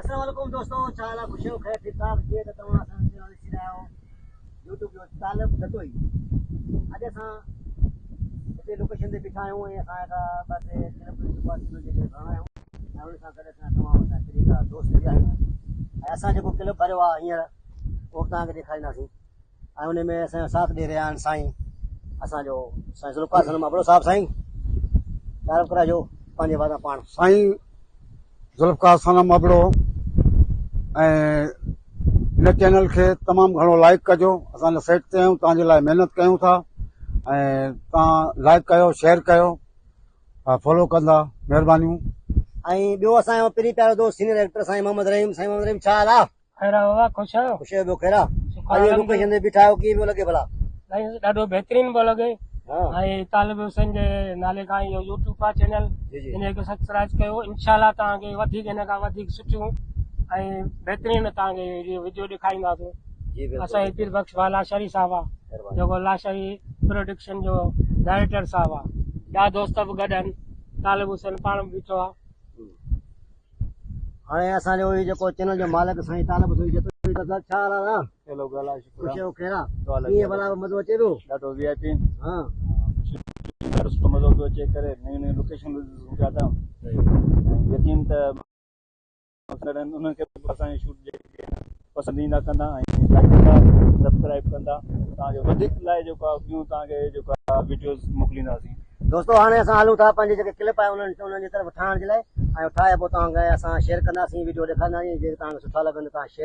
السلام عليڪم دوستو ڇا حال آ خوش آهيو خير ٺيڪ ٺاڪ جيئن ته توهان اسان جو چينل ڏسي رهيا آهيو يوٽيوب جو طالب جتوئي اڄ اسان هتي لوڪيشن تي بيٺا آهيون ۽ اسان هڪ ٻه ٽي ڪلپ جيڪو آهي سنڌ جي ڪري آهيون ۽ ان سان گڏ اسان تمام اسان شريڪ دوست به آهيون ۽ اسان جيڪو ڪلپ ڀريو آهي هينئر اهو به توهان کي ڏيکارينداسين ۽ ان ۾ اسان جو ساٿ ڏئي رهيا آهن سائين اسان جو سائين ذوالفقار سنم ابڙو صاحب سائين تعارف ڪراجو پنهنجي واتان پاڻ. سائين ذوالفقار صنم ابڙو ۽ هن چينل کي تمام گهڻو لائڪ ڪجو اسان جا سيٽ تي آهيون توهان جي لاء محنت ڪيون ٿا ۽ توهان لائڪ ڪيو شيئر ڪيو فالو ڪندا مهربانيون. ۽ ٻيو اسان جو پرين پيارو دوست سينئر ايڪٽر سائين محمد رحيم سائين محمد رحيم ڇا حال آ. خير آ بابا خوش آهيو؟ خوش آهيو ٻيو خير آ؟ شڪر اڄ لوڪيشن تي بيٺا آهيو ڪيئن پيو لڳي ڀلا؟ سائين ڏاڍو بهترين پيو لڳي ۽ طالب حسين جي نالي کان اهو يوٽيوب آ چينل ان کي سبسڪرائب ڪيو انشاء الله توهان کي وڌيڪ ان کان وڌيڪ سٺيون ۽ بهترين توهان کي وڊيو ڏيکارينداسون اسان جي پير بخش ڀاء لاشاري صاحب آ جيڪو لاشاري پروڊڪشن جو ڊائريڪٽر صاحب آ ٻيا دوست به گڏ آهن طالب حسين پاڻ به بيٺو آ. هاڻي اسان جو هي جيڪو چينل جو مالڪ سائين طالب حسين جتوئي صاحب ڇا حال آ چلو گل آ شڪر خوش آهيو خير آ ڪيئن ڀلا مزو اچي پيو ڏاڍو وي آء پي ها ڏاڍو سٺو مزو پيو اچي ڪري نيون نيون لوڪيشن ڏسون پيا ٿا يقين ته انهن کي به اسان جي شوٽ جيڪي پسند ايندا ڪندا ۽ لائڪ ڪندا سبسڪرائب ڪندا توهان کي وڌيڪ لاء جيڪو آ ٻيون توهان کي جيڪو آ وڊيوز موڪلينداسين. دوستو هاڻي اسان هلون ٿا پنهنجي جيڪي ڪلپ آهي انهن انهن جي طرف ٺاهڻ جي لاء ۽ ٺاهي پوء توهان کي اسان شيئر ڪنداسين وڊيو ڏيکارينداسين جي توهان کي سٺا لڳن ته توهان شيئر.